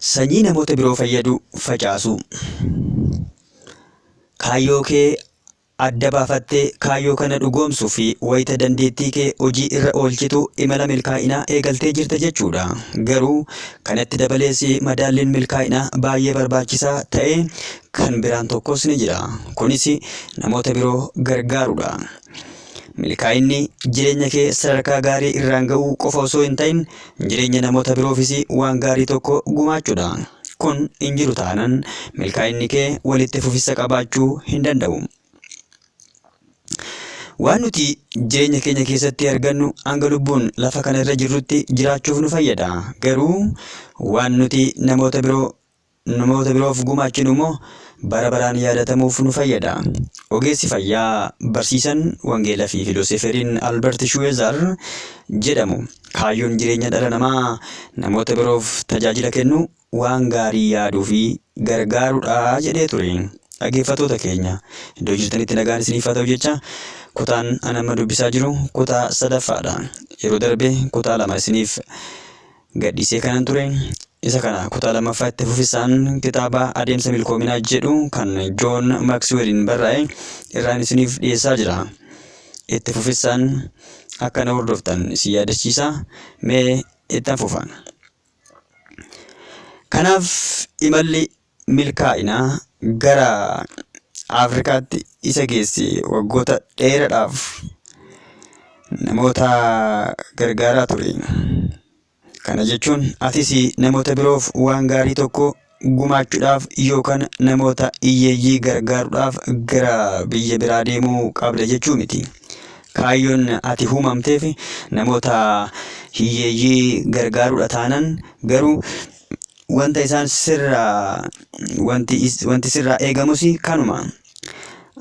Sanyii namoota biroo fayyadu facaasuu. Kaayyoo kee adda baafattee kaayyoo kana dhugoomsuu fi wayita dandeettii kee hojii irra oolchitu imala milkaa'inaa eegaltee jirta jechuudha. Garuu kanatti dabalees madaalliin milkaa'inaa baay'ee barbaachisaa ta'e kan biraan tokkos ni jira. Kunis namoota biroo gargaaruudha. Milkaa'inni jireenya kee sadarkaa gaarii irraan ga'uu qofa osoo hin ta'in jireenya namoota biroofis waan gaarii tokko gumaachuudha. Kun hin jiru taanan milkaa'inni kee walitti fufissa qabaachuu hin danda'u. Waan nuti jireenya keenya keessatti argannu hanga lubbuun lafa kana irra jirrutti jiraachuuf nu fayyada. Garuu waan nuti namoota biroo namoota biroof gumaachinu immoo bara baraan yaadatamuuf nu fayyada. Ogeessi fayyaa, barsiisan wangeela fi filooseferiin Albert Shuwezar jedhamu kaayyoon jireenya dhala namaa namoota biroof tajaajila kennuu, waan gaarii yaaduu fi gargaaruudha jedhee ture. Dhaggeeffattoota keenya iddoo jirtanitti nagaan isiniif haa ta'u jecha kutaan an amma dubbisaa jiru kutaa sadaffaadha. Yeroo darbe kutaa 2 isiniif gadhiisee kanan ture. Isa kana kutaa lammaffaa itti fufisaan kitaaba Adeemsa Milkoominaa jedhu kan Joon Maaksiweliin barraa'e irraan isiniif dhiyeessaa jira. Itti fufisaan akka na hordoftan isin yaadachiisa. Mee ittan fufa. Kanaaf imalli milkaa'inaa gara Afrikaatti isa geesse waggoota dheeraadhaaf namoota gargaaraa ture. Kana jechuun atis namoota biroof waan gaarii tokko gumaachuudhaaf yookaan namoota hiyyeeyyii gargaaruudhaaf gara biyya biraa deemuu qabda jechuu miti. Kaayyoon ati uumamteef namoota hiyyeeyyii gargaaruudha taanan garuu wanta isaan sirraa wanti wanti sirraa eegamus kanuma.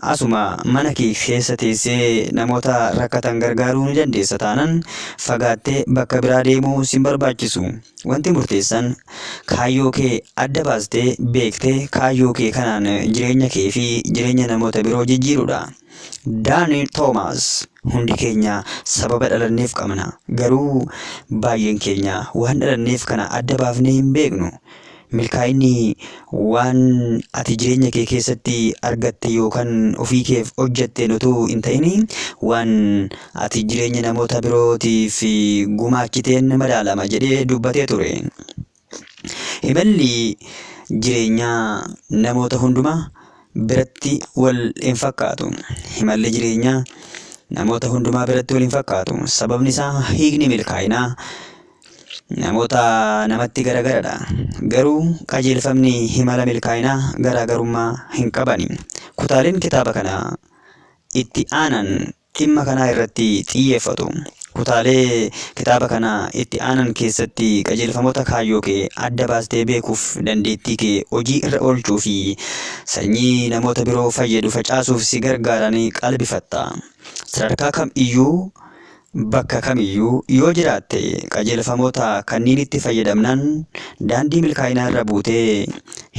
Asuma mana kee keessa teessee namoota rakkatan gargaaruu ni dandeessa taanan fagaattee bakka biraa deemuu sin barbaachisu. Wanti murteessan kaayyoo kee adda baastee beektee kaayyoo kee kanaan jireenya kee fi jireenya namoota biroo jijjiiruudha. Daanii Toomaas Hundi keenya sababa dhalanneef qabna. Garuu baay'een keenya waan dhalanneef kana adda baafnee hin beeknu. Milkaa'inni waan ati jireenya kee keessatti argatte yookaan ofii keef hojjetteen utuu hin ta'in waan ati jireenya namoota birootiif gumaachiteen madaalama jedhee dubbatee ture. Imalli jireenyaa namoota hundumaa biratti wal hin fakkaatu. Imalli jireenyaa namoota hundumaa biratti wal hin fakkaatu. Sababni isaa hiikni milkaa'inaa namoota namatti garagaradha. Garuu qajeelfamni himala milkaa'inaa garaagarummaa hin qabani. Kutaaleen kitaaba kana itti aanan dhimma kanaa irratti xiyyeeffatu. Kutaalee kitaaba kana itti aanan keessatti qajeelfamoota kaayyoo kee adda baastee beekuuf, dandeettii kee hojii irra oolchuu fi sanyii namoota biroo fayyadu facaasuuf si gargaaran qalbifatta. Sadarkaa kam iyyuu bakka kam iyyuu yoo jiraatte qajeelfamoota kanniinitti fayyadamnaan daandii milkaa'inaa irra buutee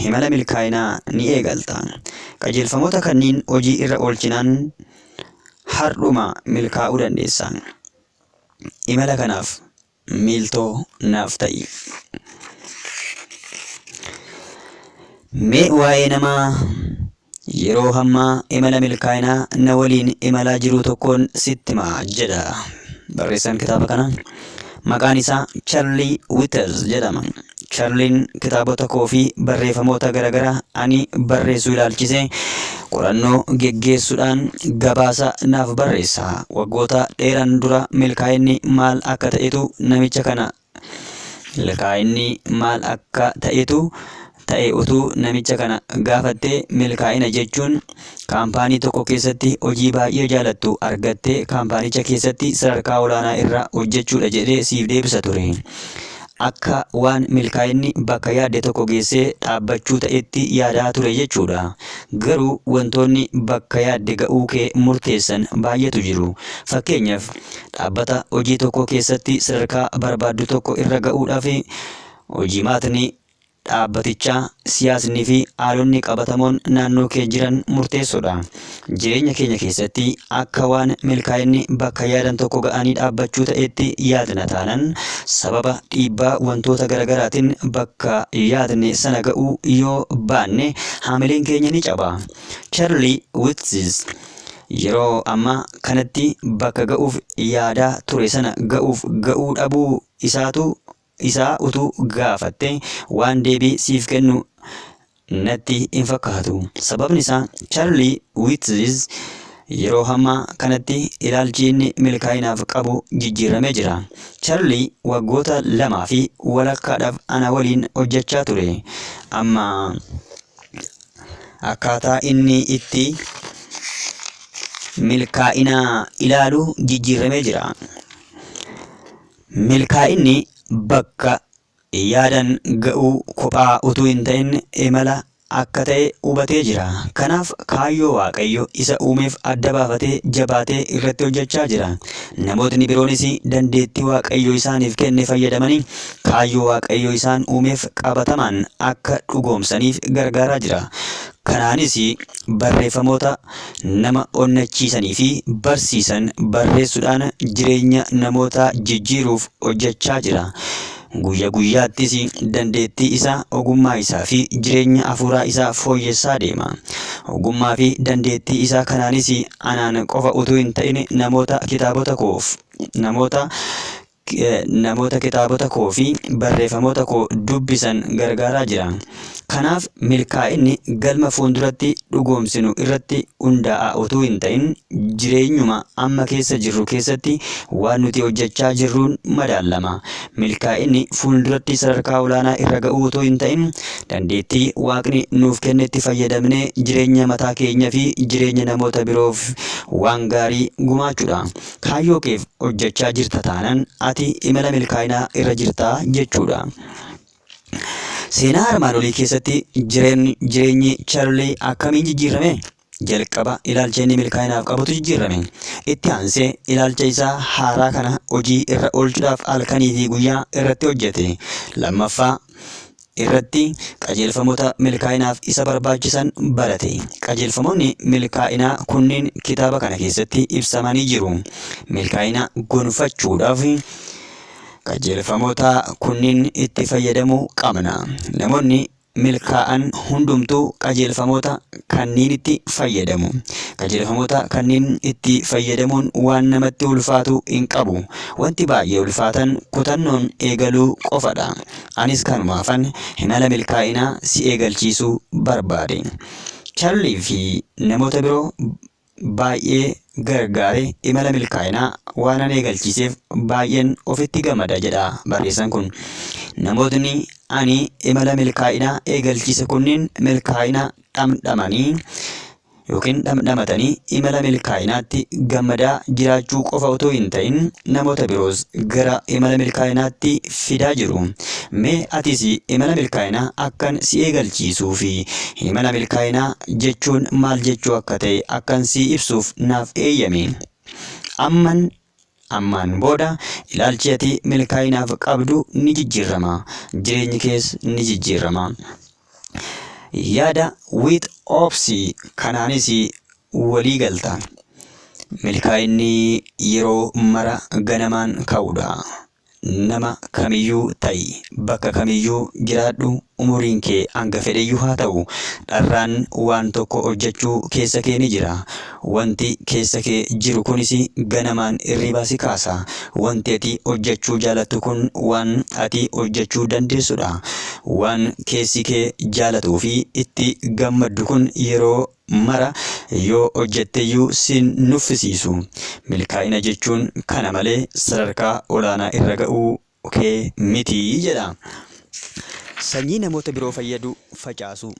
himala milkaa'inaa ni eegalta. Qajeelfamoota kanniin hojii irra oolchinaan har'uma milkaa'uu dandeessa. Imala kanaaf miiltoo naaf ta'i. Mee waa'ee nama yeroo hammaa imala milkaa'inaa na waliin imalaa jiruu tokkoon sitti hima jedha barreessaan kitaaba kanaa. Maqaan isaa Charlii Witters jedhama. Charliin kitaabota koo fi barreeffamoota garagaraa ani barreessu ilaalchisee qorannoo geggeessuudhaan gabaasa naaf barreessa. Waggoota dheeran dura milkaa'inni maal akka ta'etu namicha kana milkaa'inni maal akka ta'etu ta'e utuu namicha kana gaafattee milkaa'ina jechuun kaampaanii tokko keessatti hojii baay'ee jaalattu argattee kaampaanicha keessatti sadarkaa olaanaa irra hojjechuudha jedhee siif deebisa ture. Akka waan milkaa'inni bakka yaadde tokko geessee dhaabbachuu ta'etti yaadaa ture jechuudha. Garuu wantoonni bakka yaadde ga'uu kee murteessan baay'eetu jiru. Fakkeenyaaf, dhaabbata hojii tokko keessatti sadarkaa barbaaddu tokko irra ga'uudhaaf hojimaatni. dhaabbatichaa, siyaasni fi haalonni qabatamoon naannoo kee jiran murteessoodha. Jireenya keenya keessatti akka waan milkaa'inni bakka yaadan tokko ga'anii dhaabbachuu ta'etti yaadna taanan sababa dhiibbaa wantoota garagaraatiin bakka yaadne sana ga'uu yoo baanne haamileen keenya ni caba. Charlie Witzis yeroo ammaa kanatti bakka ga'uuf yaadaa ture sana ga'uuf ga'uu dhabuu isaatu isaa utuu gaafatte waan deebii siif kennu natti hin fakkaatu. Sababni isaa Charlie Witzis yeroo hammaa kanatti ilaalchi inni milkaa'inaaf qabu jijjiirramee jira. Charlie waggoota lamaa fi walakkaadhaaf ana waliin hojjechaa ture. Amma akkaataa inni itti milkaa'ina ilaalu jijjiirramee jira. Milkaa'inni bakka yaadan ga'uu kophaa utuu hin ta'in imala akka ta'e hubatee jira. Kanaaf kaayyoo Waaqayyo isa uumeef adda baafatee jabaatee irratti hojjechaa jira. Namootni biroonis dandeettii Waaqayyo isaaniif kenne fayyadamanii kaayyoo Waaqayyo isaan uumeef qabatamaan akka dhugoomsaniif gargaaraa jira. Kanaanis barreeffamoota nama onnachiisanii fi barsiisan barreessuudhaan jireenya namootaa jijjiiruuf hojjechaa jira. Guyya guyyaattis dandeettii isaa, ogummaa isaa fi jireenya hafuuraa isaa fooyyessaa deema. Ogummaa fi dandeettii isaa kanaanis anaan qofa utuu hin ta'in namoota kitaabota koof namoota namoota kitaabota koo fi barreeffamoota koo dubbisan gargaaraa jira. Kanaaf milkaa'inni galma fuulduratti dhugoomsinu irratti hundaa'a utuu hin ta'in jireenyuma amma keessa jirru keessatti waan nuti hojjechaa jirruun madaallama. Milkaa'inni fuulduratti sadarkaa olaanaa irra ga'uu utuu hin ta'in dandeettii Waaqni nuuf kennetti fayyadamnee jireenya mataa keenya fi jireenya namoota biroof waan gaarii gumaachuudha. Kaayyoo keef hojjechaa jirta taanan ati imala milkaa'inaa irra jirta jechuudha. Seenaa armaan olii keessatti jireenyi Charlii akkamiin jijjiirrame? Jalqaba ilaalcha inni milkaa'inaaf qabutu jijjiirrame. Itti aansee ilaalcha isaa haaraa kana hojii irra oolchuudhaaf halkanii fi guyyaa irratti hojjete. Lammaffaa irratti qajeelfamoota milkaa'inaaf isa barbaachisan barate. Qajeelfamoonni milkaa'inaa kunniin kitaaba kana keessatti ibsamanii jiru. Milkaa'ina gonfachuudhaaf qajeelfamoota kunniin itti fayyadamuu qabna. Namoonni milkaa'an hundumtuu qajeelfamoota kanniinitti fayyadamu. Qajeelfamoota kanniin itti fayyadamuun waan namatti ulfaatu hin qabu. Wanti baay'ee ulfaatan kutannoon eegaluu qofadha. Anis kanumaafan imala milkaa'inaa si eegalchiisuu barbaade. Charlii fi namoota biroo baay'ee gargaare imala milkaa'inaa waanan eegalchiiseef baay'een ofitti gammada jedha barreessaan kun. Namootni ani imala milkaa'inaa eegalchiise kunniin milkaa'ina dhamdhamanii yookiin dhamdhamatanii imala milkaa'inaatti gammadaa jiraachuu qofa utuu hin ta'in namoota biroos gara imala milkaa'inaatti fidaa jiru. Mee atis imala milkaa'inaa akkan si eegalchiisuu fi imala milkaa'inaa jechuun maal jechuu akka ta'e akkan sii ibsuuf naaf eeyyami. Amman Ammaan booda ilaalchi ati milkaa'inaaf qabdu ni jijjiirrama. Jireenyi kees ni jijjiirrama. Yaada with obsi kanaanis walii galta. Milkaa'inni yeroo mara ganamaan ka'uudha. Nama kamiyyuu ta'i, bakka kamiyyuu jiraadhu, umuriin kee hanga fedheyyuu haa ta'u, dharraan waan tokko hojjechuu keessa kee ni jira. Wanti keessa kee jiru kunis ganamaan hirribaa si kaasa. Wanti ati hojjechuu jaalattu kun waan ati hojjechuu dandeessudha. Waan keessi kee jaalatuu fi itti gammaddu kun yeroo mara yoo hojjetteyyuu sin nuffisiisu. Milkaa'ina jechuun kana malee sadarkaa olaanaa irra ga'uu kee miti jedha. Sanyii namoota biroo fayyadu facaasuu.